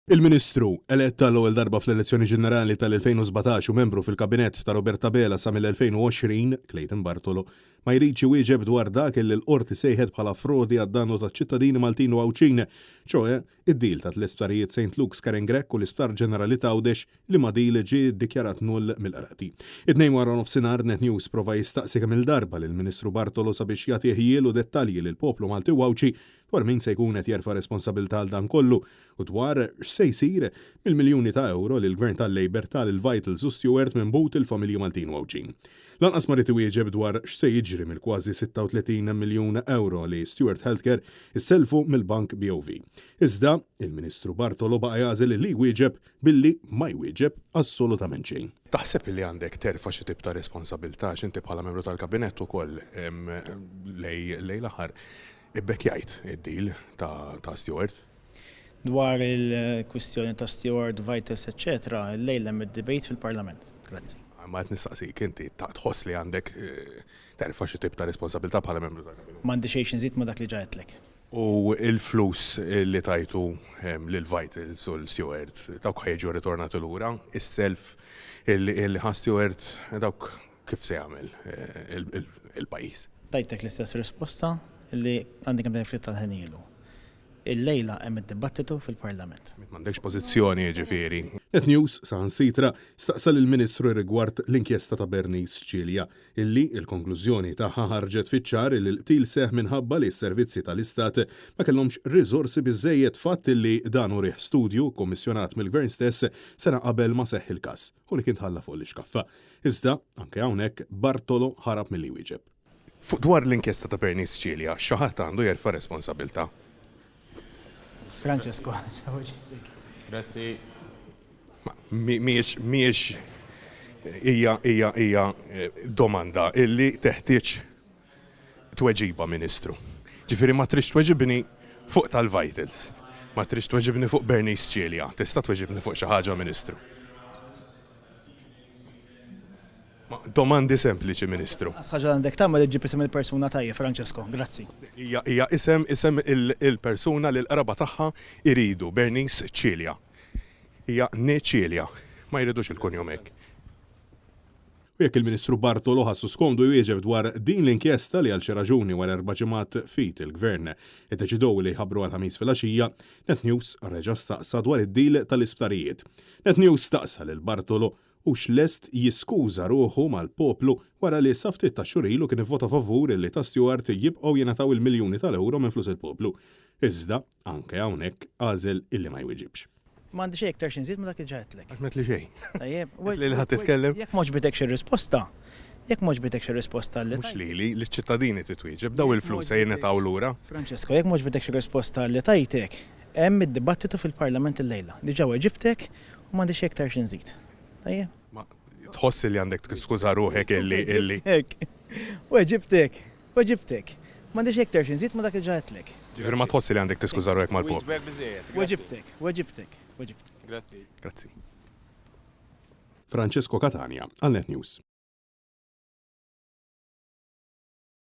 Il-Ministru, elett għall-ewwel darba fl-elezzjoni ġenerali tal-2017 u membru fil-Kabinett ta' Robert Abela sa mill-2020, Clayton Bartolo, ma jridx iwieġeb dwar dak li l-Qorti sejħet bħala frodi għad-dannu taċ-ċittadini Maltin u Għawdxin, ċoe, id-deal ta' tl-isptarijiet Saint Luke's Karen Grech u l-Isptar Ġenerali t'Għawdex liema deal ġie ddikjarat null mill-Qrati. It-Tnejn wara nofsinhar Net News prova jistaqsi kemm-il darba lill-Ministru Bartolo sabiex jagħti ħjiel u dettalji lill-poplu Malti u Għawdxi dwar min se jkun qed jerfa' responsabilità għal dan kollu u dwar x'se jsir mill-miljuni ta' ewro li l-Gvern tal-Labour ta lil Vitals u Steward minn but il-familji Maltin u Għawdxin. Lanqas ma ried iwieġeb dwar x'se jiġri mill-kważi 36 miljun ewro li Steward Healthcare issellfu mill-Bank BOV. Iżda, il-Ministru Bartolo baqa' jagħżel li jwieġeb billi ma jwieġeb assolutament xejn. Taħseb li għandek terfa' xi tip ta' responsabilità għax inti bħala membru tal-Kabinett ukoll lejn l-aħħar ibbekkjajt id-deal ta' Steward? Dwar il-kwistjoni ta' Steward, Vitals eċċetera, illejla hemm id-debate fil-Parlament. Grazzi. Imma qed nistaqsik, inti tħoss li għandek terfa' xi tip ta' responsabilità bħala membru tal-Kabinett? M'għandi xejn xi nżid ma' dak li ġa għedtlek. U l-flus li tajtu lil Vitals u 'l Steward, dawk ħa jiġu rritornati lura? Is-self li ħa Steward, dawk kif se jagħmel il-pajjiż? Tajtek l-istess risposta li għandi kemm tajt ftit tal-ħin ilu. Illejla hemm id-dibattitu fil-Parlament. M'għandekx pożizzjoni jiġifieri. Net News saħansitra staqsa lill-Ministru rigward l-inkjesta ta' Bernice Cilia, illi l-konklużjoni tagħha ħarġet fiċ-ċar illi l-qtil seħħ minħabba li s-servizzi tal-Istat ma kellhomx riżorsi biżżejjed fatt illi dan urih studju kkummissjonat mill-Gvern stess sena qabel ma seħħ il-każ u li kien tħalla fuq l-ixkaffa. Iżda, anke hawnhekk, Bartolo ħarab milli jwieġeb. Fuq dwar l-inkjesta ta' Bernice Cilia, xi ħadd għandu jerfa' responsabilità. Francesco, Grazzi. Mhijiex mhijiex hija hija hija domanda illi teħtieġ tweġiba, Ministru. Ġifieri ma tridx tweġibni fuq tal-Vitals, ma tridx tweġibni fuq Bernice Cilia, tista' tweġibni fuq xi ħaġa, Ministru? Domandi sempliċi, Ministru. L-anqas ħaġa li għandek tagħmel iġġib isem il-persuna tajjeb, Francesco. Grazzi. Hija hija isem isem il-persuna li l-qraba tagħha jridu, Bernice Cilia. Hija née Cilia. Ma jridux il-kunjom hekk. U jekk il-Ministru Bartolo ħassu skomdu jwieġeb dwar din l-inkjesta li għal xi raġuni wara erba' ġimgħat f'id il-Gvern iddeċidew li jħabbru għall-Ħamis filgħaxija, Net News reġa' staqsa dwar id-deal tal-isptarijiet. Net News staqsa lil Bartolo hux lest jiskuża ruħu mal-poplu wara li sa ftit tax-xhur ilu kien ivvota favur li ta' Steward jibqgħu jingħataw il-miljuni tal-ewro minn flus il-poplu. Iżda, anke hawnhekk għażel illi ma jwieġibx. M'għandi xejn iktar xi nżid ma' dak li ġa għedtlek. Għax m'għedtli xejn. Tajjeb. Għedtli li ħa titkellem. Jekk m'għoġbitekx ir-risposta, jekk m'għoġbitekx ir-risposta li Mhux lili, liċ-ċittadini titwieġeb. Dawn il-flus se jingħataw lura? Francesco, jekk m'għoġbitekx ir-risposta li tajtek, hemm id-dibattitu fil-Parlament illejla. Diġà weġibtek U m'għandi xejn iktar xi nżid. Tajjeb? Ma tħoss li għandek tiskuża ruħek illi illi. Weġibtek. Weġibtek. Weġibtek. M'għandi xejn iktar xi nżid ma' dak li ġa għedtlek. Ġifieri ma tħossx li għandek tiskuża ruħek mal-poplu. Wieġbek biżżejjed. Weġibtek. Weġibtek. Weġibtek. Grazzi. Grazzi. Francesco Catania għal Net News.